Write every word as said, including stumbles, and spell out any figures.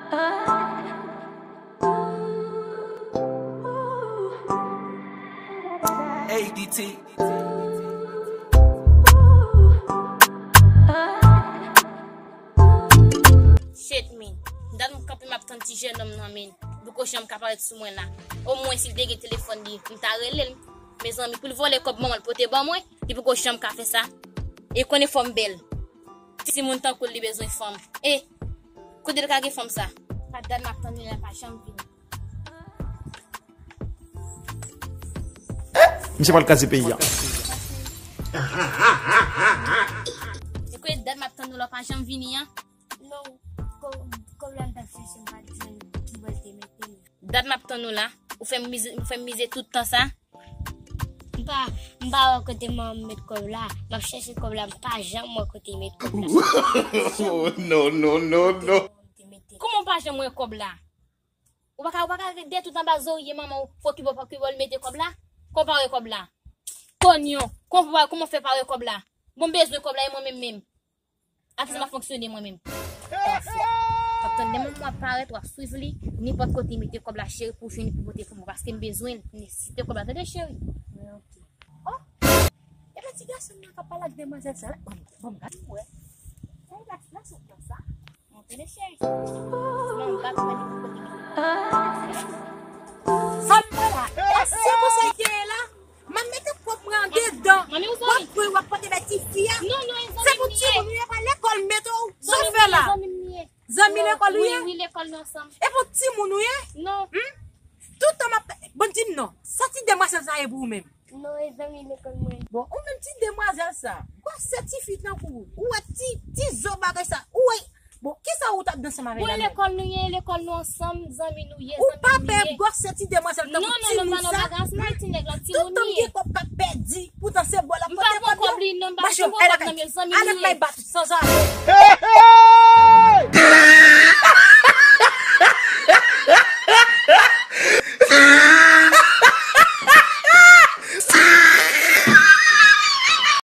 A D T. Shit, man. Dat m kanpe m ap tann ti jennonm nan, man. Li poko janm ka parèt sou mwen la. Omwen si l te gen telefòn li, m ta rele l. Mezanmi, pou l vòlè kòb manman l pote ban mwen, li poko janm ka fè sa. E konnen fò m bèl. Timoun tankou l li bezwen fanm. E, kote l ka gen fanm sa? Sa dat m ap tann li la pa janm vini. Misye pral kraze peyi a. Se kote dat m ap tann ou la pa janm vini an? Non, kò-, kòb la m t ap chèche m pa t jwenn ki bò l te mete l. Dat m ap tann ou la, ou fè m mize, ou fè m mize tout tan sa. M pa, m pa wè kote manman m met kòb la. M ap chèche kòb la, m pa janm wè kote l met kòb la. Oh, no, no, no, no. Kòman w pa janm wè kòb la? Ou pa ka, ou pa ka dèyè tout anba zorye manman w, fò ki bò, ki bò l mete kòb la? Kòman w pa wè kòb la? Tonyon, kòman w pa, kòman w fè pa wè kòb la? Bon, m bezwen kòb la, e mwen menm menm. Ak sa m ap fonksyone mwen menm. W ap tann demen mwen ap parèt, w ap swiv li, nenpòt kote mete kòb la cheri pou jwenn li pou pote pou mwen, paske m bezwen l, m nesesite kòb la, tande cheri. Mwen oke. Oh! Epa ti gason nan k ap pale ak demwazèl sa la, ban m, ban m gade pou wè. Sa e la, la sot nan sa. Montre cheri. Ban m bat mwen li pou kote mete kòb la. Fanm mwen la, e se konsa l genyen la? M ap mete kòb mwen andedan. Manmi, ou zanmi? W ap pran, w ap pote bay tifi a. Non, non, e zanmi m li ye. Se pou timoun ou ye, pa lekòl m mete w. Sa w fè la? Zanmi m li ye. Zanmi lekòl ou ye? Wi, wi, lekòl nou ansanm. E pou timoun ou ye? Non. Hmm? Tout tan m ap, bon, di m non. Sa ti demwazèl sa ye pou ou menm? Non, e zanmi lekòl mwen. Bon, ou menm ti demwazèl sa. Gwosè tifi tankou ou. Ou wè ti, ti zo bagay sa. Ou wè Bon, kisa ou t ap danse ansanm avè l la menm? Bon, lekòl nou ye, lekòl nou ansanm, zanmi nou ye, zanmi m li ye. Ou pa pè gwosè ti demwazèl tankou timoun sa? Non, non, non, pa nan bagay ansanm ak ti nèg la, timoun li ye. Tout tan m gen kòb k ap pèdi, poutan se bò l ap pote kòb yo. M pa pran kòb li, non, m pa janm pran kòb nan men l, zanmi m li ye. Ale bay bat ou, sanzave.